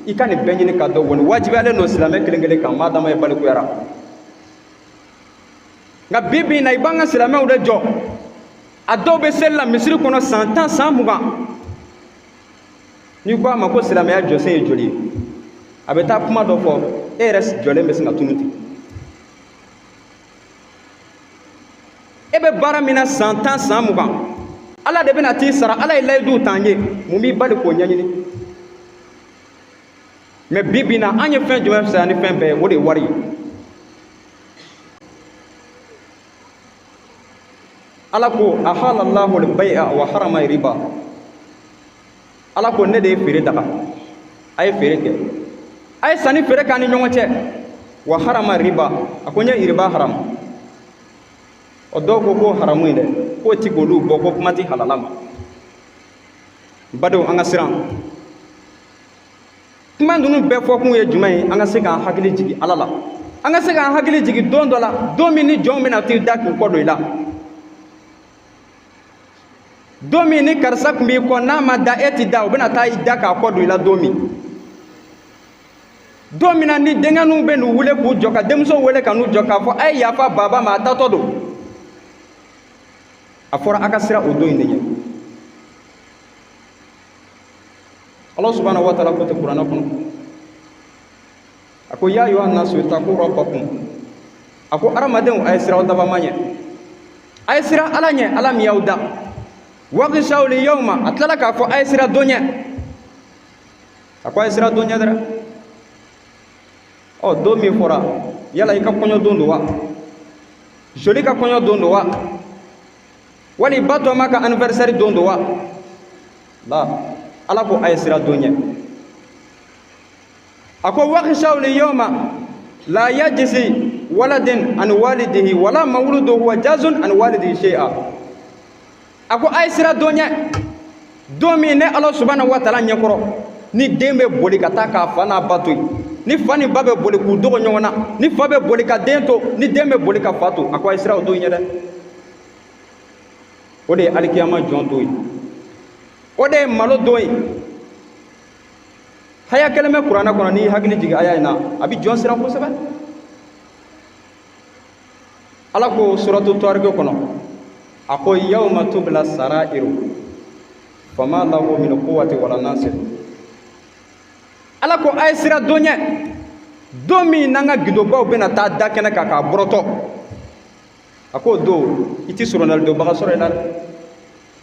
I ka nin bɛɛ ɲini k'a dɔn. Nin wajibiyalen don silamɛ kelen kelen kan, maa dama ye balikuyara. Nka bi bi in na, i b'an ka silamɛw de jɔ, a dɔw bɛ seli la misiri kɔnɔ san 10, san 20. N'i ko a ma ko silamɛya jɔsen ye joli ye, a bɛ taa kuma dɔ fɔ, e yɛrɛ jɔlen bɛ sin ka tunu ten. E bɛ baara min na san 10, san 20, Ala de bɛna t'i sara. Ala ye layidu t'an ye, mun b'i bali k'o ɲɛɲini? Mɛ bi bi in na, an ye fɛn jumɛn fisaya ni fɛn bɛɛ ye? O de ye wari ye. Ala ko: ahalallahu al-bay'a wa harama riba. Ala ko: ne de ye feere daga, a ye feere kɛ, a ye sanni feere k'an ni ɲɔgɔn cɛ. Wa harama riba, a ko n ye riba haramu. Ɔ, dɔw ko k'o haramu ye dɛ, k'o ti k'olu bɔ, ko kuma ti halala ma. Badenw, an ka siran. Kuma ninnu bɛɛ fɔkun ye jumɛn ye? An ka se k'an hakili jigin Ala la, an ka se k'an hakili jigin don dɔ la, don min ni jɔnw bɛna t'i da k'u kɔ don i la, don min ni karisa tun b'i kɔ, n'a ma da, e ti da, o bɛna taa i da k'a kɔ don i la don min, don min na ni denkɛninw bɛ n'u wele k'u jɔ, ka denmusow wele ka n'u jɔ k'a fɔ: a ye yafa baba ma, a taatɔ don. A fɔra a ka siran o don in de ɲɛ. Ala subhanahu wa taala ko tɛ kuranɛ kɔnɔ, a ko: ya ayuha nasu ittaqu rabbakum. A ko: adamadenw, a ye siran aw dabama ɲɛ, a ye siran Ala ɲɛ, Ala min y'aw da. Waghshaw li yawma, a tilala k'a fɔ: a ye siran don ɲɛ. A ko a ye siran don ɲɛ dɛrɛ. Ɔ, don min fɔra, yala i ka kɔɲɔ don don wa? Joli ka kɔɲɔ don don wa? Wali ba tɔma ka anniversaire don don wa? La, Ala ko a ye siran don ɲɛ. A ko: waghshaw li yawma la yajzi waladin an walidihi wala mawludu huwa jazun an walidihi shay'a. A ko a ye siran don ɲɛ, don min ne Ala subhanahu wa taala ɲɛkɔrɔ, ni den bɛ boli ka taa k'a fa n'a ba to yen, ni fa ni ba bɛ boli k'u dogo ɲɔgɔn na, ni fa bɛ boli ka den to, ni den bɛ boli ka fa to. A ko a ye siran o don ɲɛ dɛ. O de ye alikiyama jɔn don ye, o de ye malo don ye. Haya kelen bɛ kuranɛ kɔnɔ, n'i hakili jigin aya in na, a bɛ jɔn siran kosɛbɛ. Ala ko suratu Tɔriki kɔnɔ, a ko: yawma tubla sarairu fama lahu min quwwati wala nasir. Ala ko a ye siran don ɲɛ, don min n'an ka gindobaw bɛna taa da kɛnɛ kan k'a bɔrɔtɔ. A k'o don, i ti soronalidonbaga sɔrɔ i la dɛ,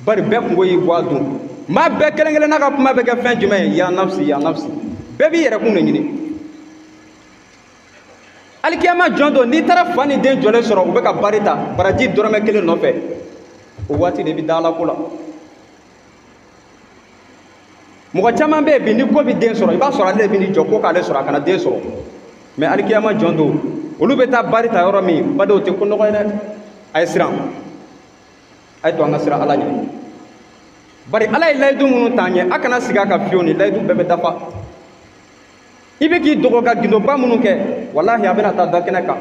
bari bɛɛ kungo y'i bɔ a dun. Maa bɛɛ kelen kelen n'a ka kuma bɛ kɛ fɛn jumɛn ye? Ya nafsi, ya nafsi, bɛɛ b'i yɛrɛ kun de ɲini. Alikiyama jɔn don, n'i taara fa ni den jɔlen sɔrɔ, u bɛ ka bari ta baraji dɔrɔmɛ kelen nɔfɛ, o waati de bɛ da Ala ko la. Mɔgɔ caman bɛ yen bi, ni ko bɛ den sɔrɔ, i b'a sɔrɔ ale de bɛ n'i jɔ ko k'ale sɔrɔ, a kana den sɔrɔ. Mɛ alikiyama jɔn don, olu bɛ taa bari ta yɔrɔ min, badenw, tɛ ko nɔgɔ ye dɛ. A ye siran, a ye to an ka siran Ala ɲɛ, bari Ala ye layidu minnu t'an ɲɛ, a kana sigi a ka fiyewu, ni layidu bɛɛ bɛ dafa. I bɛ k'i dogo ka gindoba minnu kɛ, walahi, a bɛna taa da kɛnɛ kan.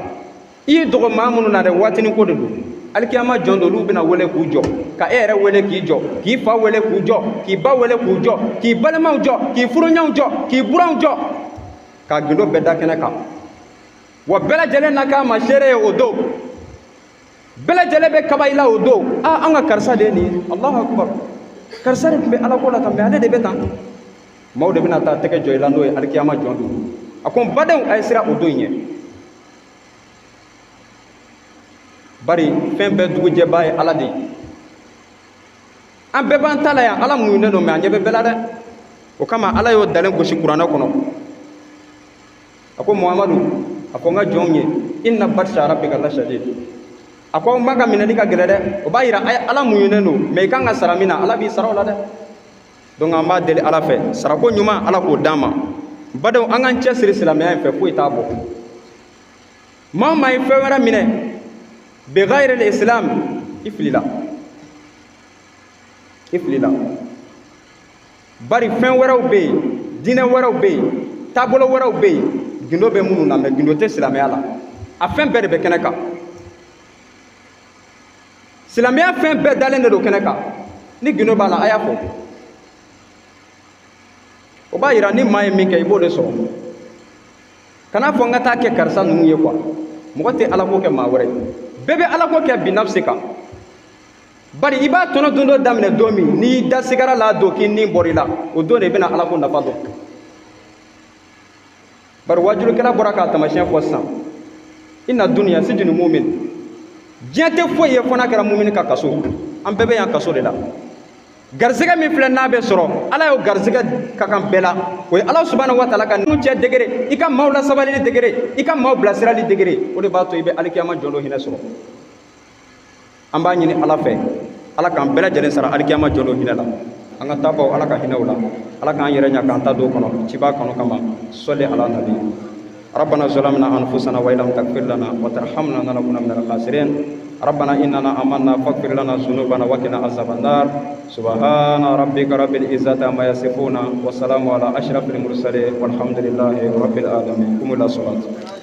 I y'i dogo maa minnu na dɛ, waatinin ko de don. Alikiyama jɔn don, olu bɛna wele k'u jɔ, ka e yɛrɛ wele k'i jɔ, k'i fa wele k'u jɔ, k'i ba wele k'u jɔ, k'i balimaw jɔ, k'i furuɲɔgɔnw jɔ, k'i buranw jɔ, k'a gindo bɛɛ da kɛnɛ kan. Wa bɛɛ lajɛlen na k'a ma seere ye o don, bɛɛ lajɛlen bɛ kaba i la o don. Aa, an ka karisa de ye nin ye, Alahu akubar, karisa de tun bɛ Ala ko la tan, mɛ ale de bɛ tan. Maaw de bɛna taa tɛgɛ jɔ i la n'o ye alikiyama jɔn don. A ko n badenw, a ye siran o don in ɲɛ, bari fɛn bɛɛ dugujɛba ye Ala de ye. An bɛɛ b'an ta la yan, Ala muɲunen don, mɛ a ɲɛ bɛ bɛɛ la dɛ. O kama Ala y'o dalen gosi kuranɛ kɔnɔ. A ko: Muhamadu, a fɔ n ka jɔnw ye: inna batsha rabbika lashadid. A ko n b'a ka minɛli ka gɛlɛ dɛ. O b'a yira Ala muɲunen don, mɛ i kan ka sara min na, Ala b'i sara o la dɛ. Donc an b'a deli Ala fɛ, sarako ɲuman, Ala k'o d'an ma. Badenw, an k'an cɛsiri silamɛya in fɛ, foyi t'a bɔ. Maa o maa ye fɛn wɛrɛ minɛ bighayri islam, i filila, i filila, bari fɛn wɛrɛw bɛ yen, diinɛ wɛrɛw bɛ yen, taabolo wɛrɛw bɛ yen, gindo bɛ minnu na, mɛ gindo tɛ silamɛya la. A fɛn bɛɛ de bɛ kɛnɛ kan. Silamɛya fɛn bɛɛ dalen de don kɛnɛ kan. Ni gindo b'a la, a y'a fɔ. O b'a yira ni maa ye min kɛ, i b'o de sɔrɔ. Kana fɔ n ka taa kɛ karisa ninnu ye quoi. Mɔgɔ tɛ ala ko kɛ maa wɛrɛ ye. Bɛɛ bɛ ala ko kɛ bi nafsi kan. Bari i b'a tɔnɔ dun dɔ daminɛ don min, n'i y'i da sigara la don k'i ni bɔr'i la, o don de i bɛna ala ko nafa dɔn. Bari wajulikɛla bɔra k'a taamasiyɛn fɔ sisan, inna dunya sijinu mumin, diɲɛ tɛ foyi ye fo n'a kɛra mumini ka kaso. An bɛɛ bɛ yan kaso de la. Garisɛgɛ min filɛ n'a bɛ sɔrɔ, ala y'o garisɛgɛ ka kan bɛɛ la. O ye ala subahana wa taala ka ninnu cɛ degere, i ka maaw lasabalili degere, i ka maaw bilasirali degere. O de b'a to i bɛ alikiyama jɔn don hinɛ sɔrɔ. An b'a ɲini ala fɛ, ala k'an bɛɛ lajɛlen sara alikiyama jɔn don hinɛ la. An ka taabaw, ala ka hinɛ u la, ala k'an yɛrɛ ɲa k'an ta don kɔnɔ ciba kanu kama. Sɔli ala nabi. ربنا ظلمنا أنفسنا وإن لم تغفر لنا وترحمنا لنكون من الخاسرين. ربنا إننا آمنا فاغفر لنا ذنوبنا وقنا عذاب النار. سبحان ربك رب العزة عما يصفون، والسلام على أشرف المرسلين، والحمد لله رب العالمين. قوموا إلى الصلاة.